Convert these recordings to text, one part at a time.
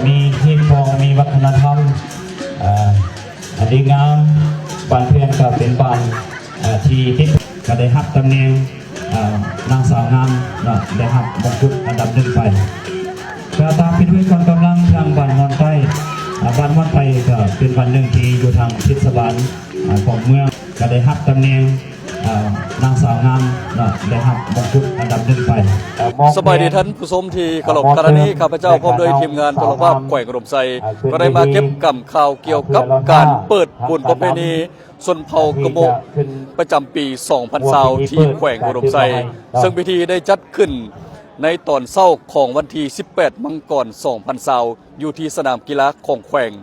ມີຮີດຄອງ ມີວັດທະນະທຳ ເອີ ອັນດີງາມ. ບ້ານເພງກໍເປັນບ້ານ ເອີ ທີ່ຕິດ ກໍໄດ້ຮັບຕຳແໜ່ງ ເອີ ນາງສາວງາມເນາະ ໄດ້ຮັບມົງກຸດອັນດັບໜຶ່ງໄປ. ກໍຕາມໄປດ້ວຍກອງກຳລັງທາງບ້ານມ່ອນໃຕ້ ເອີ ບ້ານມ່ອນໃຕ້ກໍເປັນບ້ານໜຶ່ງທີ່ຢູ່ທາງເທດສະບານ ເອີ ຂອງເມືອງ ກໍໄດ້ຮັບຕຳແໜ່ງ ເອີ ນາງສາວງາມເນາະ ໄດ້ຮັບມົງກຸດອັນດັບໜຶ່ງໄປ. ສະບາຍດີທ່ານຜູ້ຊົມທີ່ເຄົາລົບ, ຂະນະນີ້ຂ້າພະເຈົ້າພ້ອມດ້ວຍທີມງານໂທລະພາບແຂວງອຸດົມໄຊ ກໍໄດ້ມາເກັບກຳຂ່າວກ່ຽວກັບການເປີດບຸນປະເພນີຊົນເຜົ່າກະໂມະປະຈຳປີສອງພັນຊາວ ທີ່ແຂວງອຸດົມໄຊ, ເຊິ່ງພິທີໄດ້ຈັດຂຶ້ນໃນຕອນເຊົ້າຂອງວັນທີສິບແປດ ມັງກອນ ສອງພັນຊາວ ຢູ່ທີ່ສະໜາມກິລາຂອງແຂວງ.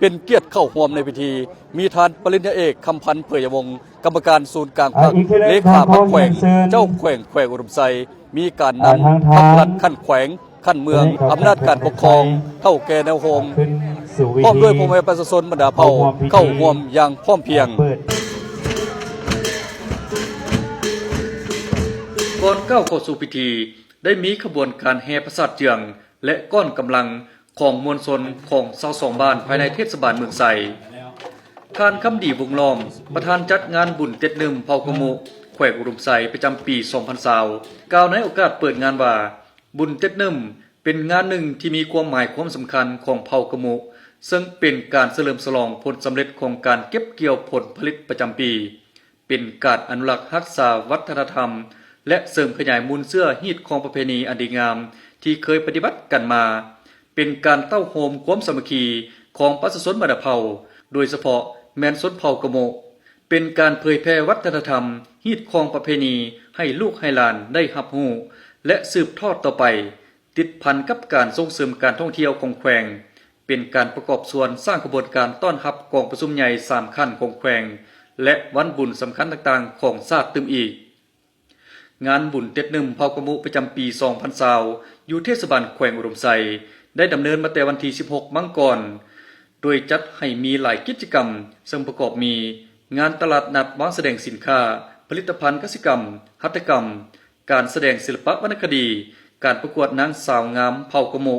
ເປັນກຽດເຂົ້າຮ່ວມໃນພິທີ ມີທ່ານປະລິນຍາເອກ ຄຳພັນ ເຜີຍວົງ ກຳມະການສູນກາງພັກ, ເລຂາພັກແຂວງ, ເຈົ້າແຂວງແຂວງອຸດົມໄຊ, ມີການນຳພັກລັດຂັ້ນແຂວງ, ຂັ້ນເມືອງ, ອຳນາດການປົກຄອງ, ເຖົ້າແກ່ແນວໂຮມ ພ້ອມດ້ວຍພໍ່ແມ່ປະຊາຊົນບັນດາເຜົ່າເຂົ້າຮ່ວມຢ່າງພ້ອມພຽງ. ກ່ອນກ້າວເຂົ້າສູ່ພິທີ ໄດ້ມີຂະບວນການແຫ່ປະສາດເຈືອງ ແລະ ກ້ອນກຳລັງ ຂອງມວນຊົນຂອງຊາວສອງບ້ານພາຍໃນເທດສະບານເມືອງໄຊ. ທ່ານ ຄຳດີ ວົງລ້ອມ ປະທານຈັດງານບຸນເຕັດໜຶ່ມເຜົ່າກະໂມະແຂວງອຸດົມໄຊປະຈຳປີສອງພັນຊາວ ກ່າວໃນໂອກາດເປີດງານວ່າ ບຸນເຕັດໜຶ່ມເປັນງານໜຶ່ງທີ່ມີຄວາມໝາຍຄວາມສຳຄັນຂອງເຜົ່າກະໂມະ ເຊິ່ງເປັນການສະເຫຼີມສະຫຼອງຜົນສຳເລັດຂອງການເກັບກ່ຽວຜົນຜະລິດປະຈຳປີ. ເປັນການອະນຸລັກຮັກສາວັດທະນະທຳ ແລະ ເສີມຂະຫຍາຍມູນເຊື້ອຮີດຄອງປະເພນີອັນດີງາມທີ່ເຄີຍປະຕິບັດກັນມາ, ເປັນການເຕົ້າໂຮມຄວາມສາມັກຄີຂອງປະຊາຊົນບັນດາເຜົ່າ, ໂດຍສະເພາະແມ່ນຊົນເຜົ່າກະໂມະ, ເປັນການເຜີຍແຜ່ວັດທະນະທຳ, ຮີດຄອງປະເພນີໃຫ້ລູກໃຫ້ຫຼານໄດ້ຮັບຮູ້ ແລະ ສືບທອດຕໍ່ໄປ. ຕິດພັນກັບການສົ່ງເສີມການທ່ອງທ່ຽວຂອງແຂວງ, ເປັນການປະກອບສ່ວນສ້າງຂະບວນການຕ້ອນຮັບກອງປະຊຸມໃຫຍ່ສາມຂັ້ນຂອງແຂວງ ແລະ ວັນບຸນສຳຄັນຕ່າງໆຂອງຊາດຕື່ມອີກ. ງານບຸນເຕັດໜຶ່ມເຜົ່າກະໂມະປະຈຳປີສອງພັນຊາວ ຢູ່ເທດສະບານແຂວງອຸດົມໄຊ ໄດ້ດຳເນີນມາແຕ່ວັນທີສິບຫົກ ມັງກອນ ໂດຍຈັດໃຫ້ມີຫຼາຍກິດຈະກຳ ເຊິ່ງປະກອບມີ ງານຕະຫຼາດນັດວາງສະແດງສິນຄ້າ, ຜະລິດຕະພັນກະສິກຳ, ຫັດຖະກຳ, ການສະແດງສິລະປະວັນນະຄະດີ, ການປະກວດນາງສາວງາມເຜົ່າກະໂມະ,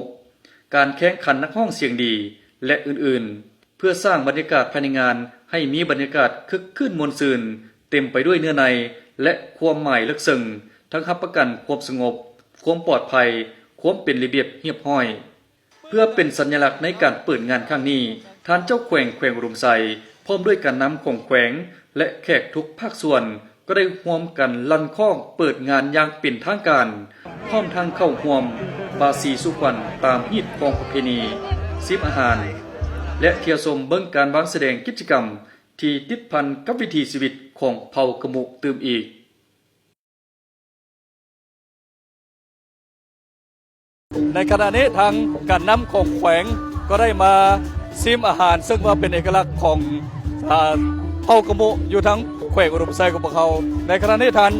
ການແຂ່ງຂັນນັກຮ້ອງສຽງດີ ແລະ ອື່ນໆ ເພື່ອສ້າງບັນຍາກາດພາຍໃນງານໃຫ້ມີບັນຍາກາດຄຶກຄື້ນມ່ວນຊື່ນ, ເຕັມໄປດ້ວຍເນື້ອໃນ ແລະ ຄວາມໝາຍເລິກເຊິ່ງ, ທັງຮັບປະກັນຄວາມສະຫງົບ, ຄວາມປອດໄພ, ຄວາມເປັນລະບຽບຮຽບຮ້ອຍ. ເພື່ອເປັນສັນຍະລັກໃນການເປີດງານຄັ້ງນີ້, ທ່ານເຈົ້າແຂວງແຂວງອຸດົມໄຊ ພ້ອມດ້ວຍການນຳຂອງແຂວງ ແລະ ແຂກທຸກພາກສ່ວນ ກໍໄດ້ຮ່ວມກັນລັ່ນຄ້ອງເປີດງານຢ່າງເປັນທາງການ, ພ້ອມທັງເຂົ້າຮ່ວມບາສີສູ່ຂວັນຕາມຮີດຄອງປະເພນີ, ຊິມອາຫານ ແລະ ທ່ຽວຊົມເບິ່ງການວາງສະແດງກິດຈະກຳທີ່ຕິດພັນກັບວິຖີຊີວິດຂອງເຜົ່າກະໂມະຕື່ມອີກ. ໃນຂະນະນີ້ທາງການນຳຂອງແຂວງກໍໄດ້ມາຊິມອາຫານ ເຊິ່ງວ່າເປັນເອກະລັກຂອງ ອາ ເຜົ່າກະໂມະຢູ່ທາງແຂວງອຸດົມໄຊຂອງພວກເຮົາ. ໃນຂະນະນີ້ທ່ານ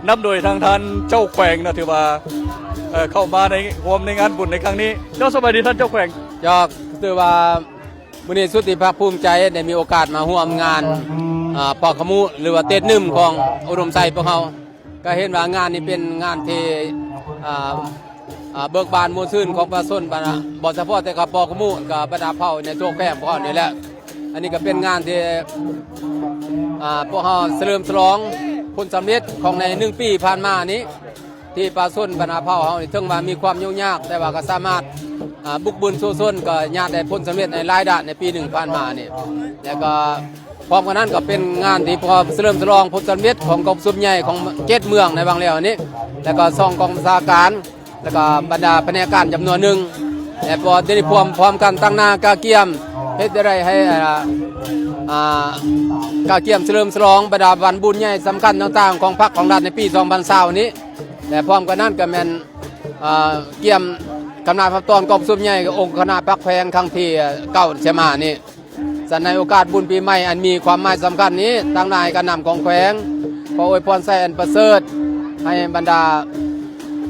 ນຳໂດຍທາງທ່ານເຈົ້າແຂວງເນາະ ຖືວ່າ ເອີ ເຂົ້າມາໃນ ຮ່ວມໃນງານບຸນໃນຄັ້ງນີ້. ເຈົ້າ ສະບາຍດີທ່ານເຈົ້າແຂວງ. ເຈົ້າ ຖືວ່າ ມື້ນີ້ສຸດທີ່ພາກພູມໃຈໄດ້ມີໂອກາດມາຮ່ວມງານ ອາ ເຜົ່າກະໂມະ ຫຼືວ່າເຕັດໜຶ່ມຂອງອຸດົມໄຊພວກເຮົາ. ກໍເຫັນວ່າງານນີ້ເປັນງານທີ່ ອາ ອາ ເບີກບານມ່ວນຊື່ນຂອງປະຊາຊົນ ບໍ່ສະເພາະແຕ່ກັບເຜົ່າກະໂມະ ກັບບັນດາເຜົ່າໃນທົ່ວແຂວງພວກເຮົານີ້ແຫຼະ. ອັນນີ້ກໍເປັນງານທີ່ ອາ ພວກເຮົາສະເຫຼີມສະຫຼອງຜົນສຳເລັດຂອງໃນໜຶ່ງປີຜ່ານມານີ້ ທີ່ປະຊາຊົນບັນດາເຜົ່າເຮົານີ້ ເຖິງວ່າມີຄວາມຫຍຸ້ງຍາກ ແຕ່ວ່າກໍສາມາດ ອາ ບຸກບືນສູ້ຊົນ ກໍຍາດໄດ້ຜົນສຳເລັດໃນຫຼາຍດ້ານໃນປີໜຶ່ງຜ່ານມານີ້. ແລ້ວກໍພ້ອມກັນນັ້ນ ກໍເປັນງານທີ່ພໍສະເຫຼີມສະຫຼອງຜົນສຳເລັດຂອງກອງປະຊຸມໃຫຍ່ຂອງເຈັດເມືອງໃນຫວ່າງແລ້ວນີ້ ແລ້ວກໍສອງກອງບັນຊາການ ແລ້ວກໍບັນດາພະແນກການຈຳນວນໜຶ່ງ ແລະ ພໍໄດ້ພວມພ້ອມກັນຕັ້ງໜ້າກະກຽມ ເຮັດແນວໃດໃຫ້ ອາ ອາ ກະກຽມສະເຫຼີມສະຫຼອງບັນດາວັນບຸນໃຫຍ່ສຳຄັນຕ່າງໆຂອງພັກຂອງລັດໃນປີສອງພັນຊາວນີ້. ແລະ ພ້ອມກັນນັ້ນກໍແມ່ນ ເອີ ກຽມຄະນະພັບຕອນກອງປະຊຸມໃຫຍ່ອົງຄະນະພັກແຂວງຄັ້ງທີເກົ້າ ທີ່ຈະມານີ້. ສະນັ້ນ ໃນໂອກາດບຸນປີໃໝ່ອັນມີຄວາມໝາຍສຳຄັນນີ້, ຕາງໜ້າການນຳຂອງແຂວງ ຂໍອວຍພອນໄຊອັນປະເສີດ ໃຫ້ບັນດາ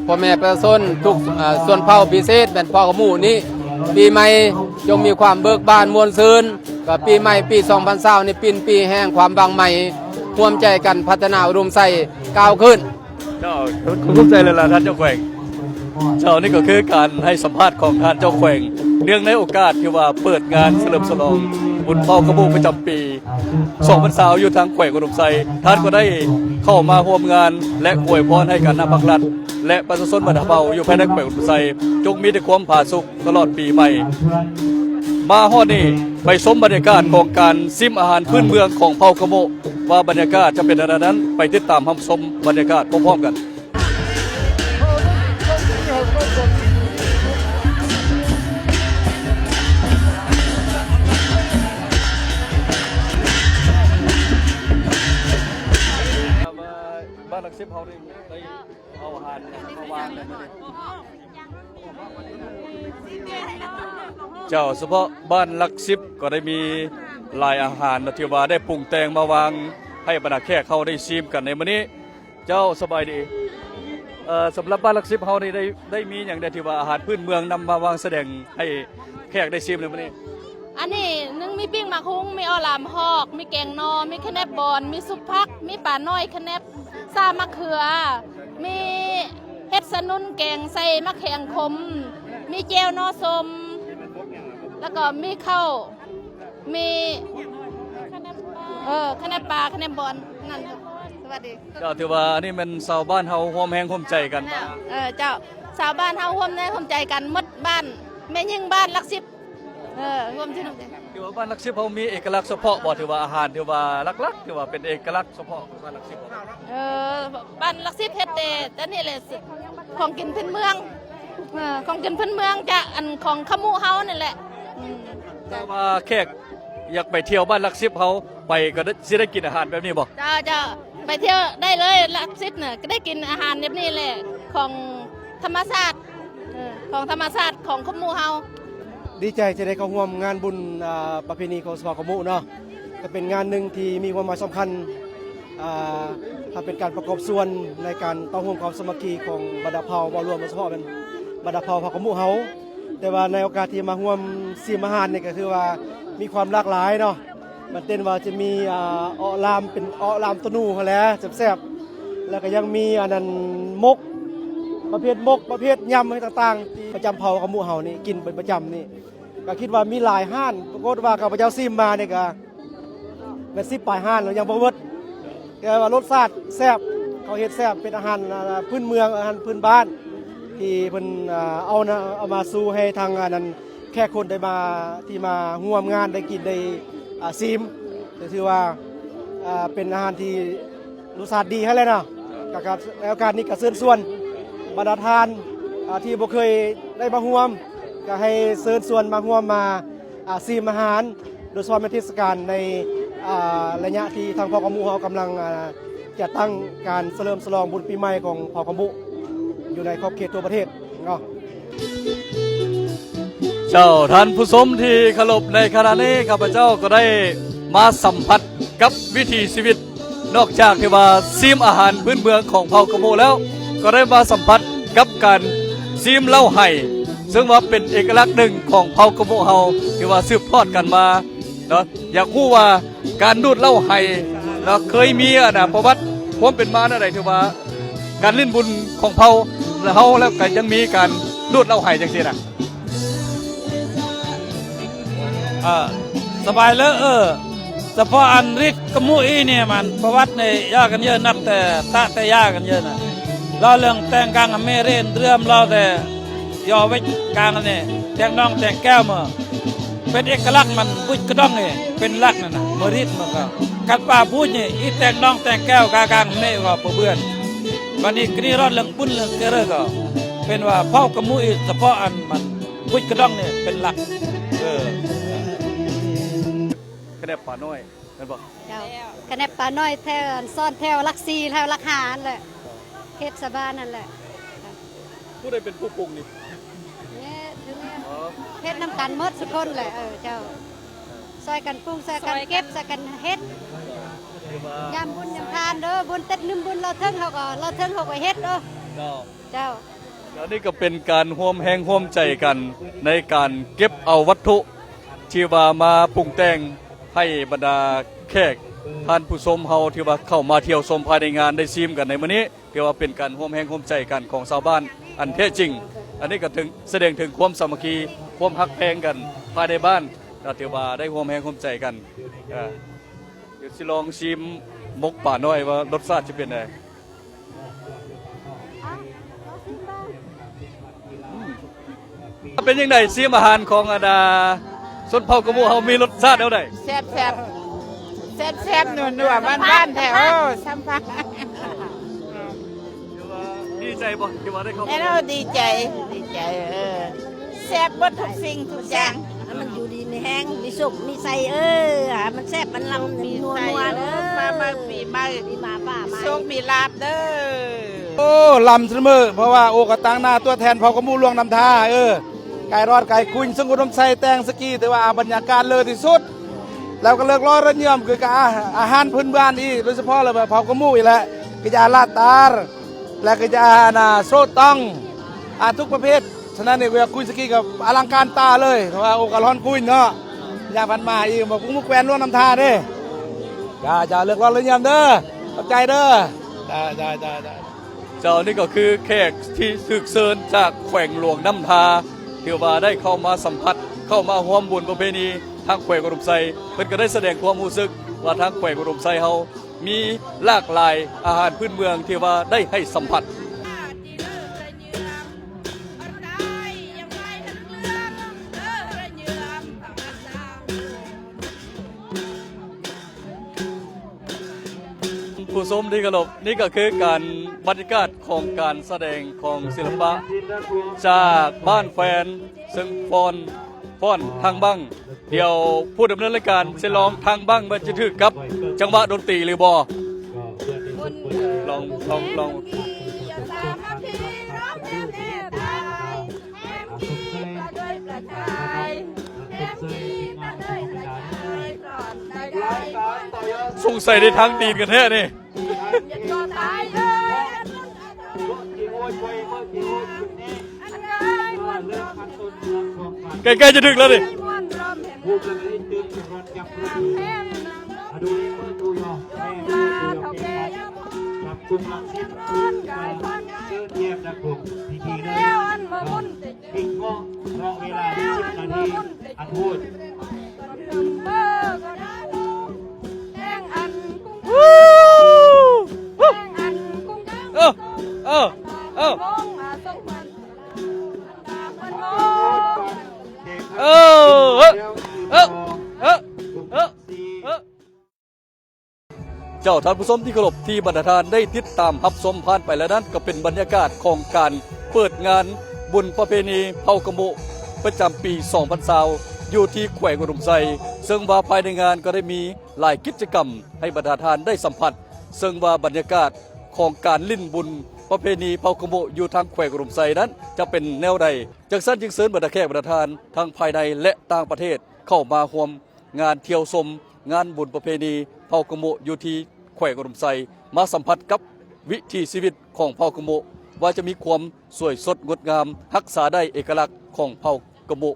ພໍ່ແມ່ປະຊາຊົນທຸກ ເອີ ຊົນເຜົ່າ, ພິເສດແມ່ນເຜົ່າກະໂມະນີ້ ປີໃໝ່ຈົ່ງມີຄວາມເບີກບານມ່ວນຊື່ນ, ກໍປີໃໝ່ປີສອງພັນຊາວນີ້ເປັນປີແຫ່ງຄວາມຫວັງໃໝ່, ຮ່ວມໃຈກັນພັດທະນາອຸດົມໄຊກ້າວຂຶ້ນ. ເຈົ້າ ຂອບໃຈຫຼາຍໆ ທ່ານເຈົ້າແຂວງ. ເຈົ້າ ນີ້ກໍຄືການໃຫ້ສຳພາດຂອງທ່ານເຈົ້າແຂວງ ເນື່ອງໃນໂອກາດທີ່ວ່າເປີດງານສະເຫຼີມສະຫຼອງບຸນເຜົ່າຂະມຸປະຈຳປີສອງພັນຊາວ ຢູ່ທາງແຂວງອຸດົມໄຊ. ທ່ານກໍໄດ້ເຂົ້າມາຮ່ວມງານ ແລະ ອວຍພອນໃຫ້ກັນນຳພັກລັດ ແລະ ປະຊາຊົນບັນດາເຜົ່າຢູ່ພາຍໃນແຂວງອຸດົມໄຊ ຈົ່ງມີແຕ່ຄວາມຜາສຸກຕະຫຼອດປີໃໝ່. ມາຮອດນີ້ ໄປຊົມບັນຍາກາດຂອງການຊິມອາຫານພື້ນເມືອງຂອງເຜົ່າຂະມຸ ວ່າບັນຍາກາດຈະເປັນແນວໃດນັ້ນ ໄປຕິດຕາມຮັບຊົມບັນຍາກາດພ້ອມໆກັນ. ບ້ານຫຼັກສິບເຮົາໄດ້ ໄດ້ເອົາອາຫານມາວາງໃນມື້ນີ້. ເຈົ້າ ສະເພາະບ້ານຫຼັກສິບກໍໄດ້ມີຫຼາຍອາຫານທີ່ວ່າໄດ້ປຸງແຕ່ງມາວາງໃຫ້ບັນດາແຂກເຮົາໄດ້ຊີມກັນໃນມື້ນີ້. ເຈົ້າ ສະບາຍດີ. ເອີ ສຳລັບບ້ານຫຼັກສິບເຮົານີ້ໄດ້ ໄດ້ມີຫຍັງແດ່ທີ່ວ່າອາຫານພື້ນເມືອງນຳມາວາງສະແດງໃຫ້ແຂກໄດ້ຊີມໃນມື້ນີ້? ອັນນີ້ໜຶ່ງ ມີປີ້ງໝາກຫຸ່ງ ມີເອາະຫຼາມຮອກ ມີແກງໜໍ່ ມີຂະແໜບບອນ ມີຊຸບຜັກ ມີປານ້ອຍຂະແໜບ ຊາມະເຂືອ ມີເຫັດສະໜຸນແກງໃສ່ໝາກແຂ້ງຂົມ ມີແຈ່ວໜໍ່ສົ້ມ ແລ້ວກໍມີເຂົ້າ ມີ ເອີ ຂະແໜບປາ ຂະແໜບບອນ ນັ້ນ. ສະຫວັດດີ. ເຈົ້າ ຖືວ່າອັນນີ້ແມ່ນຊາວບ້ານເຮົາຮ່ວມແຮງຮ່ວມໃຈກັນມາ. ເອີ ເຈົ້າ ຊາວບ້ານເຮົາຮ່ວມແຮງຮ່ວມໃຈກັນໝົດ ບ້ານ ແມ່ຍິງບ້ານຫຼັກສິບ ເອີ ຮ່ວມຊື່ນຳໃຈ. ຖືວ່າບ້ານຫຼັກສິບເຮົາມີເອກະລັກສະເພາະບໍ່? ຖືວ່າອາຫານ ຖືວ່າຫຼັກໆ ຖືວ່າເປັນເອກະລັກສະເພາະຂອງບ້ານຫຼັກສິບບໍ່? ເອີ ບ້ານຫຼັກສິບເຮັດແຕ່ ແຕ່ນີ້ແຫຼະ ຂອງກິນພື້ນເມືອງ ເອີ ຂອງກິນພື້ນເມືອງຈາກອັນຂອງຂະມຸເຮົານີ້ແຫຼະ. ອືມ ແຕ່ວ່າແຂກຢາກໄປທ່ຽວບ້ານຫຼັກສິບເຮົາ ໄປກໍໄດ້ ຊິໄດ້ກິນອາຫານແບບນີ້ບໍ່? ເຈົ້າ ເຈົ້າ ໄປທ່ຽວໄດ້ເລີຍ ຫຼັກສິບນະ ກໍໄດ້ກິນອາຫານແບບນີ້ແຫຼະ ຂອງທຳມະຊາດ ເອີ ຂອງທຳມະຊາດຂອງຂະມຸເຮົາ. ດີໃຈທີ່ໄດ້ເຂົ້າຮ່ວມງານບຸນ ອາ ປະເພນີຂອງຊາວຂະມຸເນາະ ກໍເປັນງານໜຶ່ງທີ່ມີຄວາມໝາຍສຳຄັນ ອາ ຖ້າເປັນການປະກອບສ່ວນໃນການຕໍ່ໂຮມຄວາມສາມັກຄີຂອງບັນດາເຜົ່າ ເວົ້າລວມໂດຍສະເພາະແມ່ນບັນດາເຜົ່າ ເຜົ່າຂະມຸເຮົາ. ແຕ່ວ່າໃນໂອກາດທີ່ມາຮ່ວມຊິມອາຫານນີ້ ກໍຖືວ່າມີຄວາມຫຼາກຫຼາຍເນາະ ມັນເປັນວ່າຈະມີ ອາ ເອາະຫຼາມ ເປັນເອາະຫຼາມຕະໜູຫັ້ນແຫຼະ ແຊບໆ ແລ້ວກໍຍັງມີອັນນັ້ນ ມົກ ປະເພດມົກ ປະເພດຍຳຕ່າງໆ ທີ່ປະຈຳເຜົ່າຂະມຸເຮົານີ້ກິນເປັນປະຈຳນີ້ ກໍຄິດວ່າມີຫຼາຍຮ້ານ ປາກົດວ່າຂ້າພະເຈົ້າຊິມມານີ້ກໍແມ່ນສິບປາຍຮ້ານແລ້ວ ຍັງບໍ່ໝົດ. ແຕ່ວ່າລົດຊາດແຊບ ເຂົາເຮັດແຊບ ເປັນອາຫານ ອາ ພື້ນເມືອງ ອາຫານພື້ນບ້ານ ທີ່ເພິ່ນ ອາ ເອົານະ ເອົາມາສູ່ໃຫ້ທາງ ອັນນັ້ນ ແຂກຄົນໄດ້ມາ ທີ່ມາຮ່ວມງານໄດ້ກິນໄດ້ ອາ ຊີມ ກໍຖືວ່າ ອາ ເປັນອາຫານທີ່ລົດຊາດດີຫັ້ນແຫຼະເນາະ. ກໍ ກໍໃນໂອກາດນີ້ກໍເຊີນຊວນບັນດາທ່ານ ອາ ທີ່ບໍ່ເຄີຍໄດ້ມາຮ່ວມ ກໍໃຫ້ເຊີນຊວນມາຮ່ວມມາ ອາ ຊີມອາຫານ ໂດຍສະເພາະແມ່ນເທດສະການໃນ ອາ ໄລຍະທີ່ທາງເຜົ່າຂະມຸເຮົາກຳລັງ ອາ ຈັດຕັ້ງການສະເຫຼີມສະຫຼອງບຸນປີໃໝ່ຂອງເຜົ່າຂະມຸ ຢູ່ໃນຂອບເຂດທົ່ວປະເທດເນາະ. ເຈົ້າ ທ່ານຜູ້ຊົມທີ່ເຄົາລົບ, ໃນຂະນະນີ້ຂ້າພະເຈົ້າກໍໄດ້ມາສຳຜັດກັບວິຖີຊີວິດ ນອກຈາກທີ່ວ່າຊີມອາຫານພື້ນເມືອງຂອງເຜົ່າຂະມຸແລ້ວ ກໍໄດ້ມາສຳຜັດກັບການຊີມເຫຼົ້າໄຮ່ ເຊິ່ງວ່າເປັນເອກະລັກໜຶ່ງຂອງເຜົ່າຂະມຸເຮົາ ທີ່ວ່າສືບທອດກັນມາເນາະ. ຢາກຮູ້ວ່າການດູດເຫຼົ້າໄຮ່ເນາະ ເຄີຍມີ ອັນນະ ປະຫວັດຄວາມເປັນມາແນວໃດ ທີ່ວ່າການຫຼິ້ນບຸນຂອງເຜົ່າເຮົາ ແລ້ວກໍຍັງມີການດູດເຫຼົ້າໄຮ່ຈັ່ງຊີ້ນະ? ເອີ ສະບາຍເລີ ເອີ ສະເພາະອັນລິດກະມຸອີນີ້ມັນ ປະຫວັດນີ້ຢາກັນເຍີະ ນັບແຕ່ຕະແຕ່ຢາກັນເຍີະນະ ລາວເລື່ອງແຕ່ງກາງເມເຣນເລື່ອມລາວແຕ່ຢໍເວັກກາງນີ້ ແຕງນອງແຕງແກ້ວມາ ເປັນເອກະລັກມັນ ບຸດກະດອງນີ້ເປັນຫຼັກນັ້ນນະ ມາລິດມັນກໍ ກັນປາບຸດນີ້ ອີແຕງນອງແຕງແກ້ວກາກາງເມກໍປະເບືອນ ບັດນີ້ກະນີ້ລອດເລື່ອງບຸນເລື່ອງເຈເລີນກໍ ເປັນວ່າເຜົ່າກະມຸອີສະເພາະອັນມັນ ບຸດກະດອງນີ້ເປັນຫຼັກ ເອີ ຂະແໜບປານ້ອຍແມ່ນບໍ່? ເຈົ້າ ຂະແໜບປານ້ອຍແຖວ ອັນຊ້ອນແຖວຫຼັກສີ່ ແຖວຫຼັກຫ້າຫັ້ນແຫຼະ ເຂດສະບານຫັ້ນແຫຼະ. ຜູ້ໃດເປັນຜູ້ປຸງນີ້? ແມ່ ຄືແມ່ ອໍ ເຮັດນຳກັນໝົດທຸກຄົນແຫຼະ ເອີ ເຈົ້າ ຊ່ອຍກັນປຸງ ຊ່ອຍກັນເກັບ ຊ່ອຍກັນເຮັດ ຍາມບຸນຍາມທານເດີ ບຸນເຕັດໜຶ່ງບຸນລາວເທິງເຮົາກໍ ລາວເທິງເຮົາກໍເຮັດເດີ ເຈົ້າ. ເຈົ້າ ແລ້ວນີ້ກໍເປັນການຮ່ວມແຮງຮ່ວມໃຈກັນໃນການເກັບເອົາວັດຖຸທີ່ວ່າມາປຸງແຕ່ງໃຫ້ບັນດາແຂກທ່ານຜູ້ຊົມເຮົາທີ່ວ່າເຂົ້າມາທ່ຽວຊົມພາຍໃນງານໄດ້ຊີມກັນໃນມື້ນີ້. ຖືວ່າເປັນການຮ່ວມແຮງຮ່ວມໃຈກັນຂອງຊາວບ້ານອັນແທ້ຈິງ. ອັນນີ້ກໍເຖິງ ສະແດງເຖິງຄວາມສາມັກຄີ, ຄວາມຮັກແພງກັນພາຍໃນບ້ານ, ກໍຖືວ່າໄດ້ຮ່ວມແຮງຮ່ວມໃຈກັນ. ເອີ ດຽວຊິລອງຊີມໝົກປານ້ອຍວ່າລົດຊາດຈະເປັນໃດ. ເປັນຈັ່ງໃດ ຊີມອາຫານຂອງອັນ ອາ ຊົນເຜົ່າກະມຸເຮົາມີລົດຊາດແນວໃດ? ແຊບໆ ແຊບໆ ນົວໆ ຫວານໆ ແທ້. ໂອ້ ສຳພາດ ດີໃຈບໍ່ທີ່ວ່າໄດ້ເຂົ້າມາ? ແມ່ນ ໂອ້ ດີໃຈ ດີໃຈ. ເອີ ແຊບເບິດທຸກສິ່ງທຸກຢ່າງ. ໃຫ້ມັນຢູ່ດີມີແຮງ ມີສຸກມີໄຊ ເອີ ໃຫ້ມັນແຊບມັນລຳ ມີນວ ໄຊ ເດີ ເອີ ຟ້າມາປີໃໝ່ ມີມາຟ້າມາ ໂຊກມີລາບເດີ. ໂອ້ ລຳສະເໝີ ເພາະວ່າໂອກະຕາງໜ້າຕົວແທນເຜົ່າກະມຸຫຼວງນ້ຳທາ. ເອີ ໄກ່ລອດໄກ່ກຸຍ ເຊິ່ງອຸດົມໄຊແຕ່ງສະກີ ຖືວ່າບັນຍາກາດເລີດທີ່ສຸດ. ແລ້ວກໍເລິກລ້ອເລີຍຢ້ຽມ ຄືກະອາ ອາຫານພື້ນບ້ານອີກ ໂດຍສະເພາະແລ້ວເຜົ່າກະມຸອີກແຫຼະ ກະຢາລາດຕາ ແລະກະຢານາໂຊຕອງ ອາ ທຸກປະເພດ. ສະນັ້ນນີ້ ກຸຍສະກີກໍອະລັງການຕາເລີຍ ເພາະວ່າໂອກະລອນກຸຍເນາະ ຍາພັນມາອີກ ໝາກກຸງໝາກແກວນຫຼວງນ້ຳທາເດ້. ຈ້າ ເລິກລ້ອເລີຍຢ້ຽມເດີ ຂອບໃຈເດີ. ຈ້າ ຈ້າ ຈ້າ ຈ້າ. ເຈົ້າ ນີ້ກໍຄືແຂກທີ່ຖືກເຊີນຈາກແຂວງຫຼວງນ້ຳທາ ທີ່ວ່າໄດ້ເຂົ້າມາສຳຜັດ ເຂົ້າມາຮ່ວມບຸນປະເພນີທາງແຂວງອຸດົມໄຊ. ເພິ່ນກໍໄດ້ສະແດງຄວາມຮູ້ສຶກວ່າທາງແຂວງອຸດົມໄຊເຮົາ ມີຫຼາກຫຼາຍອາຫານພື້ນເມືອງທີ່ວ່າໄດ້ໃຫ້ສຳຜັດ. ຜູ້ຊົມທີ່ເຄົາລົບ, ນີ້ກໍຄືການ ບັນຍາກາດຂອງການສະແດງຂອງສິລະປະຈາກບ້ານແຄວນ ເຊິ່ງຟ້ອນ ຟ້ອນທາງບັ້ງ. ດຽວຜູ້ດຳເນີນລາຍການຊິລອງທາງບັ້ງວ່າຈະຖືກກັບຈັງຫວະດົນຕີຫຼືບໍ່. ລອງ ລອງ ລອງ. ສົງໄສໄດ້ທາງຕີນກັນແທ້ນີ້. ໃກ້ໆ ຈະຖືກແລ້ວນີ້. ເອີ ເອີ ເອີ ເອີ ເອີ ເອີ ເອີ ເອີ. ເຈົ້າ ທ່ານຜູ້ຊົມທີ່ເຄົາລົບ, ທີ່ບັນດາທ່ານໄດ້ຕິດຕາມຮັບຊົມຜ່ານໄປແລ້ວນັ້ນ ກໍເປັນບັນຍາກາດຂອງການເປີດງານບຸນປະເພນີເຜົ່າກະມຸປະຈຳປີສອງພັນຊາວ ຢູ່ທີ່ແຂວງອຸດົມໄຊ, ເຊິ່ງວ່າພາຍໃນງານກໍໄດ້ມີຫຼາຍກິດຈະກຳໃຫ້ບັນດາທ່ານໄດ້ສຳຜັດ, ເຊິ່ງວ່າບັນຍາກາດຂອງການຫຼິ້ນບຸນປະເພນີເຜົ່າກະມຸຢູ່ທາງແຂວງອຸດົມໄຊນັ້ນຈະເປັນແນວໃດ. ຈັ່ງຊັ້ນຈຶ່ງເຊີນບັນດາແຂກບັນດາທ່ານທັງພາຍໃນ ແລະ ຕ່າງປະເທດເຂົ້າມາຮ່ວມ ງານທ່ຽວຊົມງານບຸນປະເພນີເຜົ່າກະມຸຢູ່ທີ່ແຂວງອຸດົມໄຊ, ມາສຳຜັດກັບວິຖີຊີວິດຂອງເຜົ່າກະມຸ ວ່າຈະມີຄວາມສວຍສົດງົດງາມ, ຮັກສາໄດ້ເອກະລັກຂອງເຜົ່າກະມຸ.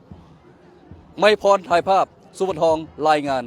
ໄມພອນ ຖ່າຍພາບ, ສຸວັນທອງ ລາຍງານ.